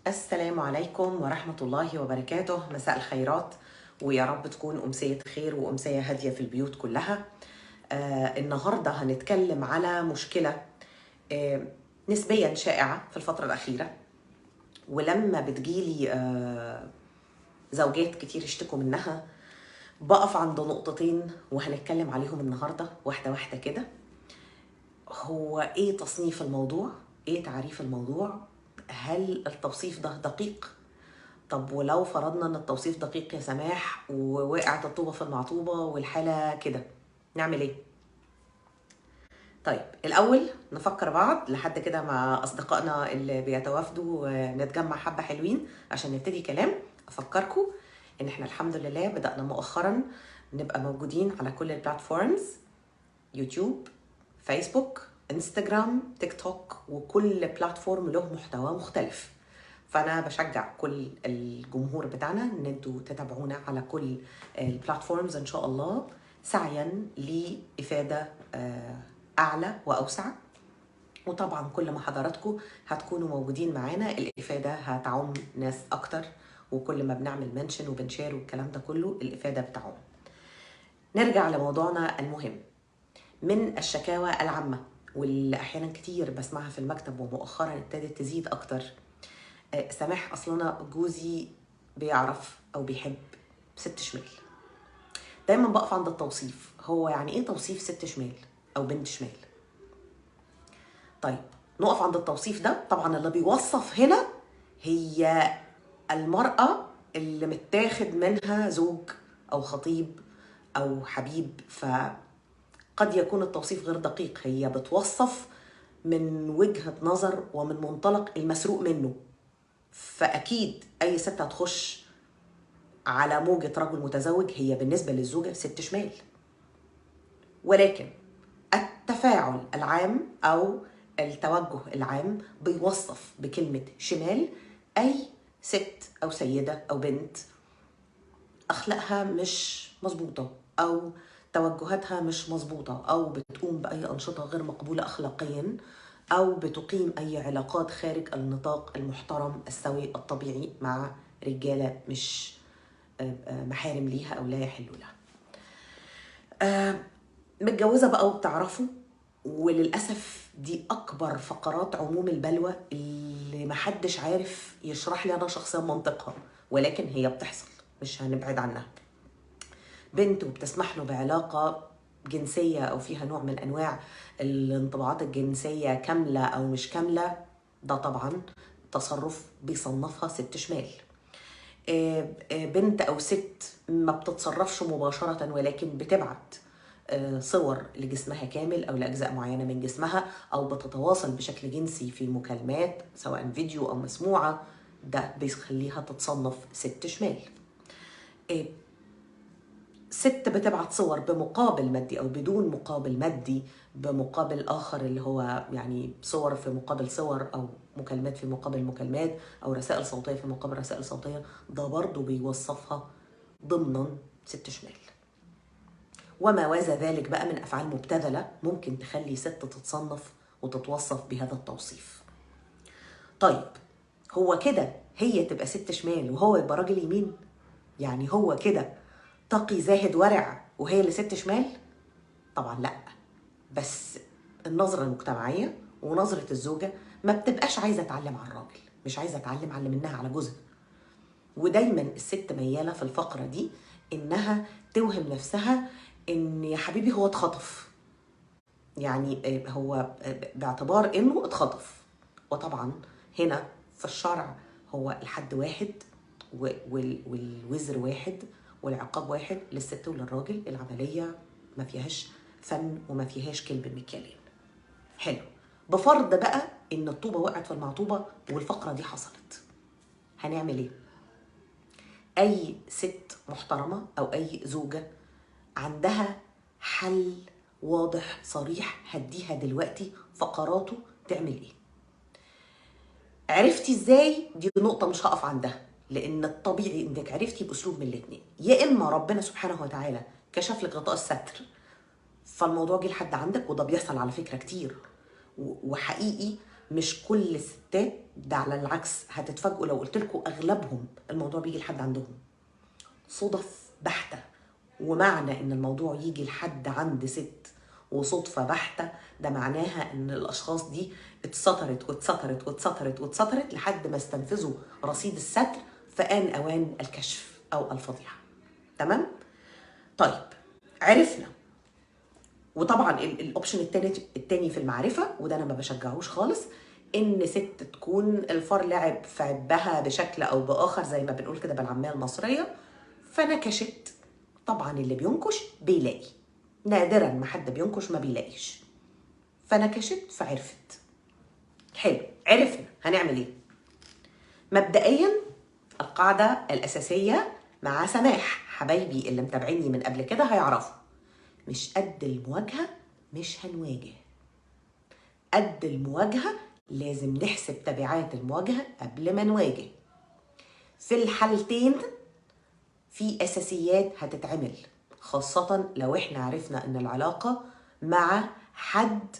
السلام عليكم ورحمة الله وبركاته. مساء الخيرات، ويا رب تكون أمسية خير وأمسية هادية في البيوت كلها. النهاردة هنتكلم على مشكلة نسبيا شائعة في الفترة الأخيرة، ولما بتجيلي زوجات كتير اشتكوا منها بقف عند نقطتين وهنتكلم عليهم النهاردة واحدة واحدة كده. هو ايه تصنيف الموضوع؟ ايه تعريف الموضوع؟ هل التوصيف ده دقيق؟ طب ولو فرضنا ان التوصيف دقيق يا سماح ووقعت الطوبة في المعطوبة والحالة كده، نعمل ايه؟ طيب الاول نفكر بعض لحد كده مع اصدقائنا اللي بيتوافدوا نتجمع حبة حلوين عشان نبتدي كلام. افكركم ان احنا الحمد لله بدأنا مؤخرا نبقى موجودين على كل ال platforms، يوتيوب، فيسبوك، انستجرام، تيك توك، وكل platform له محتوى مختلف. فانا بشجع كل الجمهور بتاعنا ان انتوا تتابعونا على كل ال platforms ان شاء الله، سعيا لافاده اعلى واوسع. وطبعا كل ما حضراتكم هتكونوا موجودين معانا الافادة هتعم ناس اكتر، وكل ما بنعمل mention وبن share والكلام ده كله الافادة بتعم. نرجع لموضوعنا المهم من الشكاوى العامة واللي احيانا كتير بسمعها في المكتب ومؤخرا ابتدت تزيد اكتر. سماح، اصلا جوزي بيعرف او بيحب ست شمال. دايما بقف عند التوصيف، هو يعني ايه توصيف ست شمال او بنت شمال؟ طيب نقف عند التوصيف ده. طبعا اللي بيوصف هنا هي المرأة اللي متاخد منها زوج او خطيب او حبيب، فقد يكون التوصيف غير دقيق. هي بتوصف من وجهة نظر ومن منطلق المسروق منه، فأكيد أي ست هتخش على موجة رجل متزوج هي بالنسبة للزوجة ست شمال. ولكن التفاعل العام أو التوجه العام بيوصف بكلمة شمال أي ست أو سيدة أو بنت أخلاقها مش مظبوطة أو توجهاتها مش مظبوطة أو بتقوم بأي أنشطة غير مقبولة أخلاقياً أو بتقيم أي علاقات خارج النطاق المحترم السوي الطبيعي مع رجالة مش محارم ليها أو لا يحلوا لها. متجوزة بقى وبتعرفه، وللأسف دي أكبر فقرات عموم البلوى اللي محدش عارف يشرح لي أنا شخصيا منطقها، ولكن هي بتحصل مش هنبعد عنها. بنت وبتسمح له بعلاقة جنسية أو فيها نوع من أنواع الانطباعات الجنسية كاملة أو مش كاملة، ده طبعا تصرف بيصنفها ست شمال. بنت أو ست ما بتتصرفش مباشرة ولكن بتبعت صور لجسمها كامل أو لأجزاء معينة من جسمها، أو بتتواصل بشكل جنسي في مكالمات سواء فيديو أو مسموعة، ده بيخليها تتصنف ست شمال. ست بتبعت صور بمقابل مادي أو بدون مقابل مادي، بمقابل آخر اللي هو يعني صور في مقابل صور أو مكالمات في مقابل مكالمات أو رسائل صوتية في مقابل رسائل صوتية، ده برضو بيوصفها ضمنا ست شمال. وما وازى ذلك بقى من أفعال مبتذلة ممكن تخلي ست تتصنف وتتوصف بهذا التوصيف. طيب هو كده هي تبقى ست شمال وهو يبقى راجل يمين؟ يعني هو كده تقي زاهد ورع وهي اللي ست شمال؟ طبعا لا. بس النظرة المجتمعية ونظرة الزوجة ما بتبقاش عايزة تعلم على الراجل، مش عايزة تعلم على منها على جوزها. ودايما الست ميالة في الفقرة دي إنها توهم نفسها إن يا حبيبي هو اتخطف، يعني هو باعتبار إنه اتخطف. وطبعا هنا في الشرع هو الحد واحد والوزر واحد والعقاب واحد للست وللراجل، العملية ما فيهاش فن وما فيهاش كلب مكيالين. حلو، بفرض بقى إن الطوبة وقعت في المعطوبة والفقرة دي حصلت، هنعمل إيه؟ أي ست محترمة أو أي زوجة عندها حل واضح صريح هديها دلوقتي فقراته تعمل إيه؟ عرفتي إزاي؟ دي نقطة مش هقف عندها، لأن الطبيعي إنك عرفتي بأسلوب من الاتنين. يا إما ربنا سبحانه وتعالى كشف لك غطاء الستر فالموضوع جه لحد عندك، وده بيحصل على فكرة كتير وحقيقي مش كل الستات ده، على العكس هتتفاجئوا لو قلت لكم اغلبهم الموضوع بيجي لحد عندهم صدف بحته. ومعنى ان الموضوع يجي لحد عند ست وصدفه بحته، ده معناها ان الاشخاص دي اتسترت واتسترت واتسترت واتسترت لحد ما استنفذوا رصيد الستر، فآن اوان الكشف او الفضيحة. تمام؟ طيب عرفنا. وطبعا ال option التاني في المعرفة، وده انا ما بشجعهوش خالص، ان ست تكون الفار لعب في عبها بشكل او باخر زي ما بنقول كده بالعامية المصرية، فنكشت. طبعا اللي بينكش بيلاقي، نادرا ما حد بينكش ما بيلاقيش. فنكشت فعرفت. حلو، عرفنا هنعمل ايه. مبدئيا القاعدة الاساسية مع سماح، حبايبي اللي متابعيني من قبل كده هيعرفوا، مش قد المواجهة مش هنواجه. قد المواجهة لازم نحسب تبعات المواجهة قبل ما نواجه. في الحالتين في اساسيات هتتعمل، خاصة لو احنا عرفنا ان العلاقة مع حد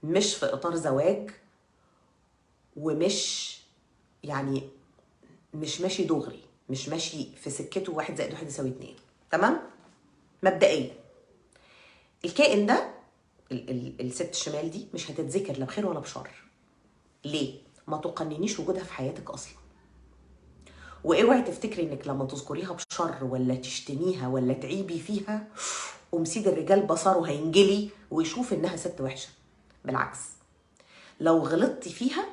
مش في اطار زواج، ومش يعني مش ماشي دغري، مش ماشي في سكته 1 زائد 1 يساوي 2. تمام؟ مبدئيا الكائن ده الست الشمال دي مش هتتذكر لا بخير ولا بشر. ليه؟ ما تقننيش وجودها في حياتك اصلا. واوعي تفتكري انك لما تذكريها بشر ولا تشتميها ولا تعيبي فيها ومسيد الرجال بصره هينجلي ويشوف انها ست وحشة. بالعكس، لو غلطتي فيها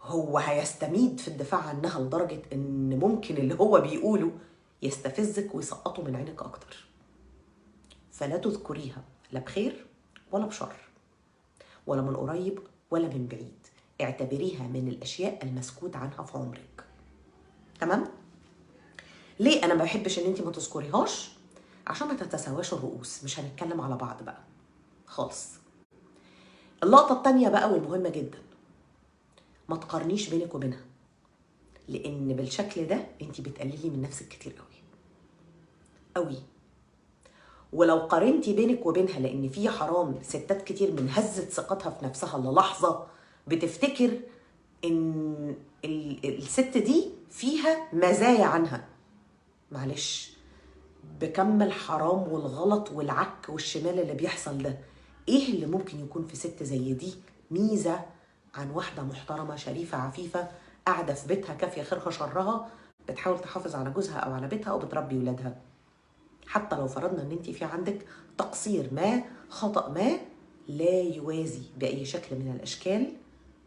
هو هيستميد في الدفاع عنها لدرجة ان ممكن اللي هو بيقوله يستفزك ويسقطه من عينك اكتر. فلا تذكريها لا بخير ولا بشر، ولا من قريب ولا من بعيد. اعتبريها من الاشياء المسكوت عنها في عمرك. تمام؟ ليه انا ما بحبش ان انت ما تذكريهاش؟ عشان ما تتساواش الرؤوس، مش هنتكلم على بعض بقى خالص. اللقطة التانية بقى والمهمه جدا، ما تقارنيش بينك وبينها، لان بالشكل ده انت بتقللي من نفسك كتير قوي قوي. ولو قارنتي بينك وبينها، لان في حرام ستات كتير من هزت ثقتها في نفسها للحظة بتفتكر ان الست دي فيها مزايا عنها. معلش، بكم الحرام والغلط والعك والشمال اللي بيحصل ده، ايه اللي ممكن يكون في ست زي دي ميزة عن واحدة محترمه شريفه عفيفة قاعدة في بيتها كافيه خيرها شرها، بتحاول تحافظ على جوزها او على بيتها او بتربي ولادها؟ حتى لو فرضنا ان انت في عندك تقصير ما، خطأ ما، لا يوازي باي شكل من الاشكال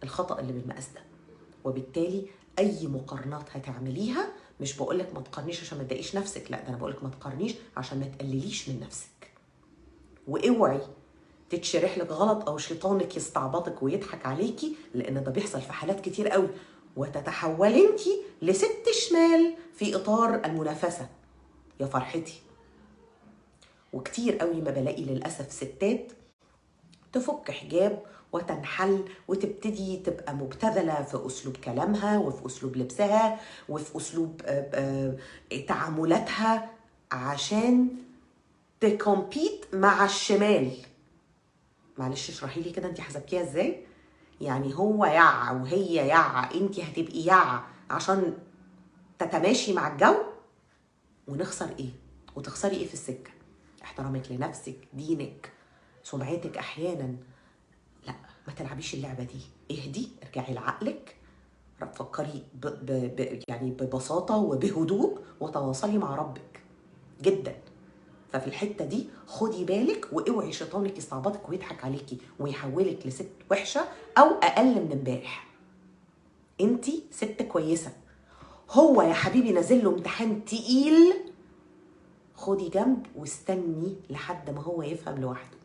الخطأ اللي بالمقاس ده. وبالتالي اي مقارنات هتعمليها، مش بقولك ما تقارنيش عشان ما تضايقيش نفسك، لا ده انا بقولك ما تقارنيش عشان ما تقلليش من نفسك. واوعي تتشرح لك غلط او شيطانك يستعبطك ويضحك عليكي، لان ده بيحصل في حالات كتير قوي، وتتحولي انت لست شمال في اطار المنافسة. يا فرحتي. وكتير قوي ما بلاقي للاسف ستات تفك حجاب وتنحل وتبتدي تبقى مبتذله في اسلوب كلامها وفي اسلوب لبسها وفي اسلوب تعاملاتها عشان تكمبيت مع الشمال. معلش اشرحي لي كده انت حسبتيها ازاي؟ يعني هو يع وهي يع، انت هتبقي يع عشان تتماشي مع الجو؟ ونخسر ايه؟ وتخسري ايه في السكة؟ احترامك لنفسك، دينك، سمعتك احيانا. لا، ما تلعبيش اللعبة دي، اهدي، ارجعي لعقلك، فكري يعني ببساطة وبهدوء، وتواصلي مع ربك جدا. ففي الحتة دي خدي بالك، واوعي شيطانك يستعبطك ويضحك عليكي ويحولك لست وحشة او اقل من امبارح. انتي ست كويسة، هو يا حبيبي نازل له امتحان تقيل، خدي جنب واستني لحد ما هو يفهم لوحده،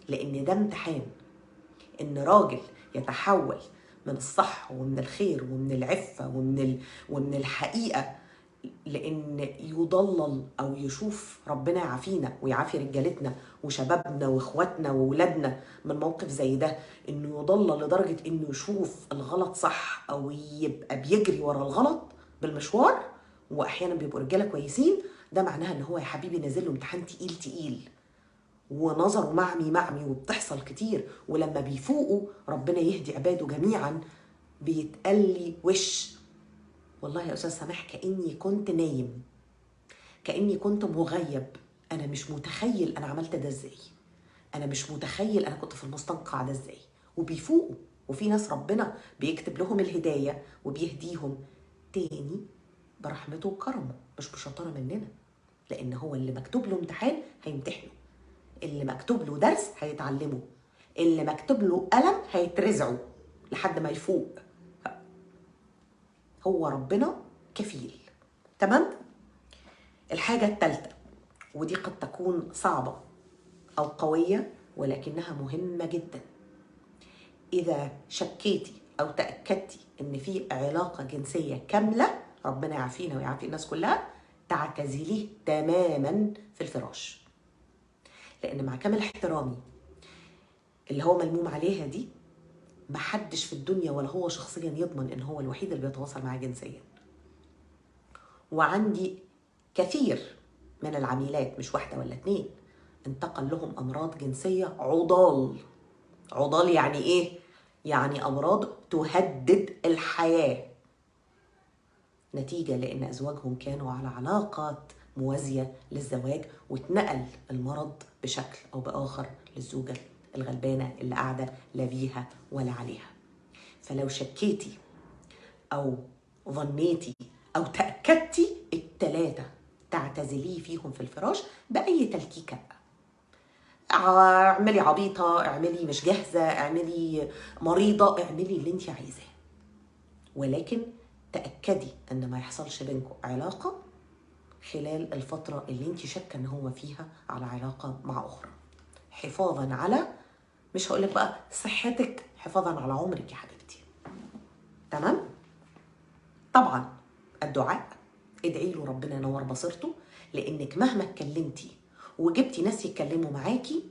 لان ده امتحان. ان راجل يتحول من الصح ومن الخير ومن العفة ومن الحقيقة، لان يضلل او يشوف، ربنا يعافينا ويعافي رجالتنا وشبابنا واخواتنا وولادنا من موقف زي ده، انه يضلل لدرجة انه يشوف الغلط صح او يبقى بيجري ورا الغلط بالمشوار. واحيانا بيبقوا رجاله كويسين، ده معناها ان هو يا حبيبي نازل له امتحان تقيل تقيل، ونظره معمي معمي، وبتحصل كتير. ولما بيفوقوا ربنا يهدي عباده جميعا، بيتقلي وش والله يا أستاذ سماح كأني كنت نايم، كأني كنت مغيب، أنا مش متخيل أنا عملت ده إزاي، أنا مش متخيل أنا كنت في المستنقع ده إزاي. وبيفوقوا، وفي ناس ربنا بيكتب لهم الهداية وبيهديهم تاني برحمته وكرمه، مش بشطارة مننا، لأن هو اللي مكتوب له امتحان هيمتحنه، اللي مكتوب له درس هيتعلمه، اللي مكتوب له ألم هيترزعه لحد ما يفوق. هو ربنا كفيل. تمام؟ الحاجة الثالثة، ودي قد تكون صعبة أو قوية ولكنها مهمة جدا، إذا شكيتي أو تأكدتي إن في علاقة جنسية كاملة، ربنا يعافينا ويعافي الناس كلها، تعتزليه تماما في الفراش. لأن مع كامل احترامي اللي هو ملموم عليها دي، محدش في الدنيا ولا هو شخصيا يضمن إن هو الوحيد اللي بيتواصل معاه جنسيا. وعندي كثير من العميلات، مش واحدة ولا اتنين، انتقل لهم أمراض جنسية عضال. عضال يعني إيه؟ يعني أمراض تهدد الحياة، نتيجة لأن أزواجهم كانوا على علاقات موازية للزواج، واتنقل المرض بشكل أو بآخر للزوجة الغلبانة اللي قاعدة لا بيها ولا عليها. فلو شكيتي أو ظنيتي أو تأكدتي، التلاتة تعتزليه فيهم في الفراش بأي تلكيكة. اعملي عبيطة، اعملي مش جاهزة، اعملي مريضة، اعملي اللي انت عايزاه، ولكن تأكدي ان ما يحصلش بينكم علاقة خلال الفترة اللي انت شاكة ان هو فيها على علاقة مع أخرى، حفاظا على، مش هقولك بقى صحتك، حفاظا على عمرك يا حبيبتي. تمام؟ طبعا الدعاء، ادعي له ربنا ينور بصيرته، لانك مهما اتكلمتي وجبتي ناس يتكلموا معاكي،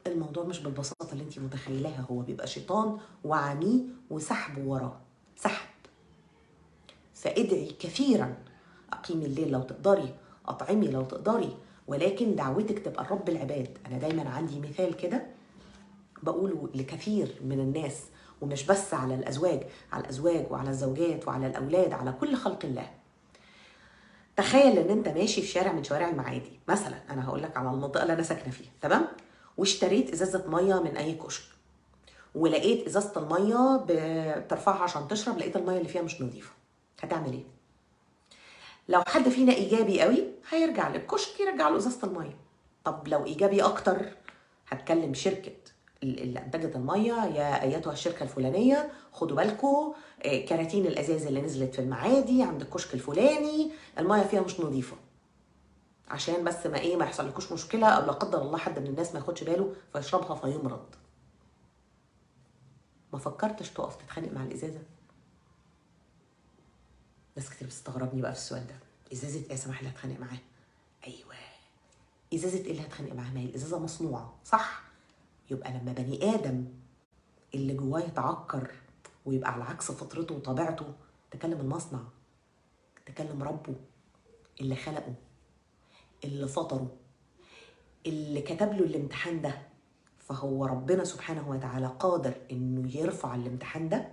الموضوع مش بالبساطة اللي انت متخيلاها. هو بيبقى شيطان وعميه وسحبه وراه سحب. فادعي كثيرا، اقيمي الليل لو تقدري، اطعمي لو تقدري، ولكن دعوتك تبقى لرب العباد. انا دايما عندي مثال كده بقوله لكثير من الناس، ومش بس على الازواج، على الازواج وعلى الزوجات وعلى الاولاد، على كل خلق الله. تخيل ان انت ماشي في شارع من شوارع المعادي مثلا، انا هقول لك على المنطقة اللي انا ساكنة فيها، تمام؟ واشتريت ازازة مية من اي كشك، ولقيت ازازة المية بترفعها عشان تشرب، لقيت المية اللي فيها مش نظيفة، هتعمل ايه؟ لو حد فينا ايجابي قوي هيرجع للكشك يرجع له ازازة المية. طب لو ايجابي اكتر، هتكلم شركة اللي انتجت المية، يا ايتها الشركة الفلانية، خدوا بالكم كراتين الازاز اللي نزلت في المعادي عند الكشك الفلاني المية فيها مش نظيفة، عشان بس ما ايه، ما يحصلكوش مشكلة، او لا قدر الله حد من الناس ما ياخدش باله فيشربها فيمرض. ما فكرتش تقف تتخانق مع الازازه؟ ناس كتير بتستغربني بقى في السؤال ده، ازازة ايه يا سماح اللي هتخانق معاها؟ ايوه، ازازة ايه اللي هتخانق معاها؟ ما هي الازازه مصنوعة صح. يبقى لما بني آدم اللي جواه يتعكر ويبقى على عكس فطرته وطبيعته، تكلم المصنع، تكلم ربه اللي خلقه، اللي فطره، اللي كتب له الامتحان ده، فهو ربنا سبحانه وتعالى قادر انه يرفع الامتحان ده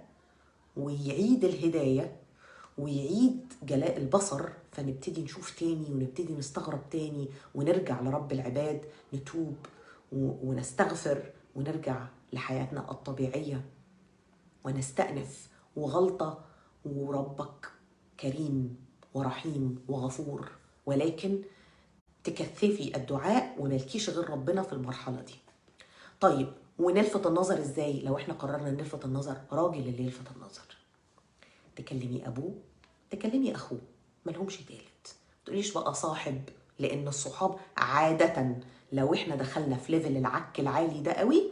ويعيد الهداية ويعيد جلاء البصر، فنبتدي نشوف تاني ونبتدي نستغرب تاني ونرجع لرب العباد، نتوب ونستغفر ونرجع لحياتنا الطبيعية ونستأنف. وغلطة، وربك كريم ورحيم وغفور، ولكن تكثفي الدعاء وملكيش غير ربنا في المرحلة دي. طيب ونلفت النظر ازاي؟ لو احنا قررنا نلفت النظر، راجل اللي يلفت النظر، تكلمي ابوه، تكلمي اخوه، ملهمش تالت. تقوليش بقى صاحب، لان الصحاب عادة لو احنا دخلنا في level العك العالي ده قوي،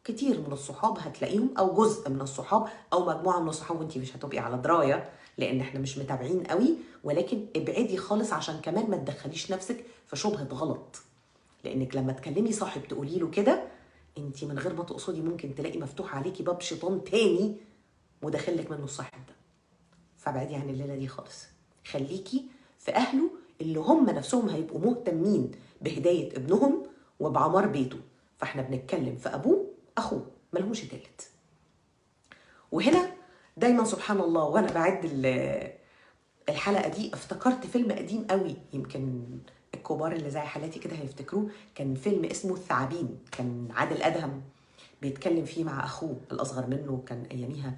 كتير من الصحاب هتلاقيهم، او جزء من الصحاب، او مجموعة من الصحاب، وانتي مش هتبقي على دراية لان احنا مش متابعين قوي، ولكن ابعدي خالص عشان كمان ما تدخليش نفسك في شبهه غلط. لانك لما تكلمي صاحب تقولي له كده، انتي من غير ما تقصدي ممكن تلاقي مفتوح عليكي باب شيطان تاني وداخلك منه الصاحب ده. فابعدي عن الليلة دي خالص، خليكي في اهله اللي هم نفسهم هيبقوا مهتمين بهداية ابنهم وبعمار بيته. فاحنا بنتكلم في ابوه اخوه، ملهمش تالت. وهنا دايما سبحان الله وانا بعد الحلقة دي افتكرت فيلم قديم قوي، يمكن الكبار اللي زي حالاتي كده هيفتكروه. كان فيلم اسمه الثعابين، كان عادل ادهم بيتكلم فيه مع اخوه الاصغر منه، كان اياميها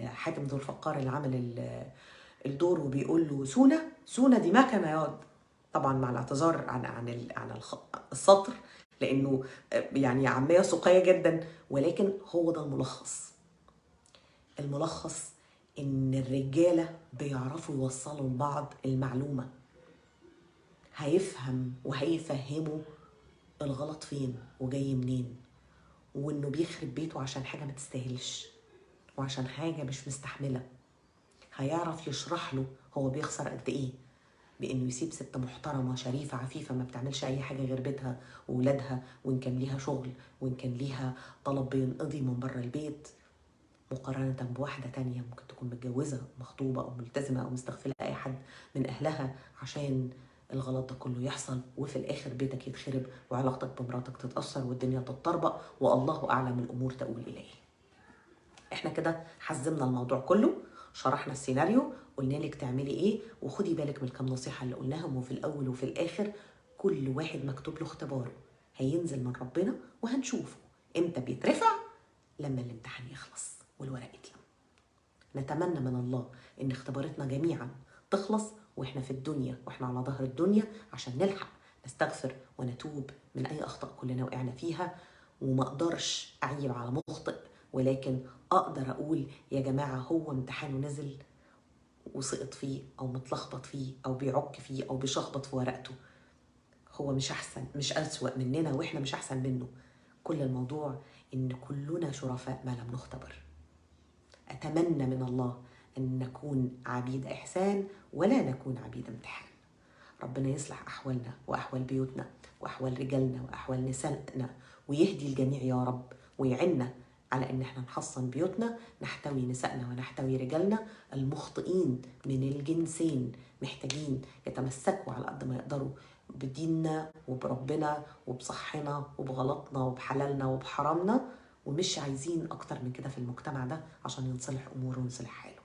حاتم ذو الفقار اللي عمل الدور، وبيقول له سونا سونا دي مكنه ياض. طبعا مع الاعتذار عن عن عن السطر لانه يعني عامية سوقيه جدا، ولكن هو ده الملخص. الملخص ان الرجالة بيعرفوا يوصلوا لبعض المعلومة، هيفهم وهيفهموا الغلط فين وجاي منين، وانه بيخرب بيته عشان حاجة ما تستاهلش وعشان حاجة مش مستحمله. هيعرف يشرح له هو بيخسر قد ايه بانه يسيب ست محترمه شريفه عفيفة ما بتعملش اي حاجة غير بيتها وولادها، وان كان ليها شغل وان كان ليها طلب بينقضي من بره البيت، مقارنة بواحدة تانية ممكن تكون متجوزة مخطوبه او ملتزمة او مستغفله اي حد من اهلها عشان الغلط ده كله يحصل، وفي الاخر بيتك يتخرب وعلاقتك بمراتك تتاثر والدنيا تتطربق، والله اعلم الامور تؤول اليه. احنا كده حزمنا الموضوع كله، شرحنا السيناريو، قلنا لك تعملي ايه، وخدي بالك من كام نصيحة اللي قلناهم. وفي الاول وفي الاخر كل واحد مكتوب له اختباره، هينزل من ربنا وهنشوفه امتى بيترفع، لما الامتحان يخلص والورق يتلم. نتمنى من الله ان اختباراتنا جميعا تخلص واحنا في الدنيا، واحنا على ظهر الدنيا، عشان نلحق نستغفر ونتوب من اي اخطاء كلنا وقعنا فيها. وما اقدرش اعيب على مخطئ، ولكن اقدر اقول يا جماعة هو امتحانه نزل وسقط فيه او متلخبط فيه او بيعك فيه او بيشخبط في ورقته. هو مش احسن، مش اسوأ مننا، واحنا مش احسن منه. كل الموضوع ان كلنا شرفاء ما لم نختبر. اتمنى من الله ان نكون عبيد احسان ولا نكون عبيد امتحان. ربنا يصلح احوالنا واحوال بيوتنا واحوال رجالنا واحوال نسائنا، ويهدي الجميع يا رب، ويعنا على ان احنا نحصن بيوتنا، نحتوي نسائنا ونحتوي رجالنا. المخطئين من الجنسين محتاجين يتمسكوا على قد ما يقدروا بديننا وبربنا وبصحنا وبغلطنا وبحلالنا وبحرامنا، ومش عايزين اكتر من كده في المجتمع ده عشان ينصلح اموره وينصلح حاله.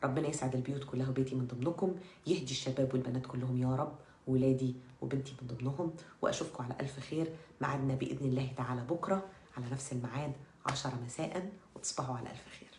ربنا يسعد البيوت كلها وبيتي من ضمنكم، يهدي الشباب والبنات كلهم يا رب، ولادي وبنتي من ضمنهم. واشوفكم على الف خير. ميعادنا باذن الله تعالى بكره على نفس الميعاد 10 مساء، وتصبحوا على الف خير.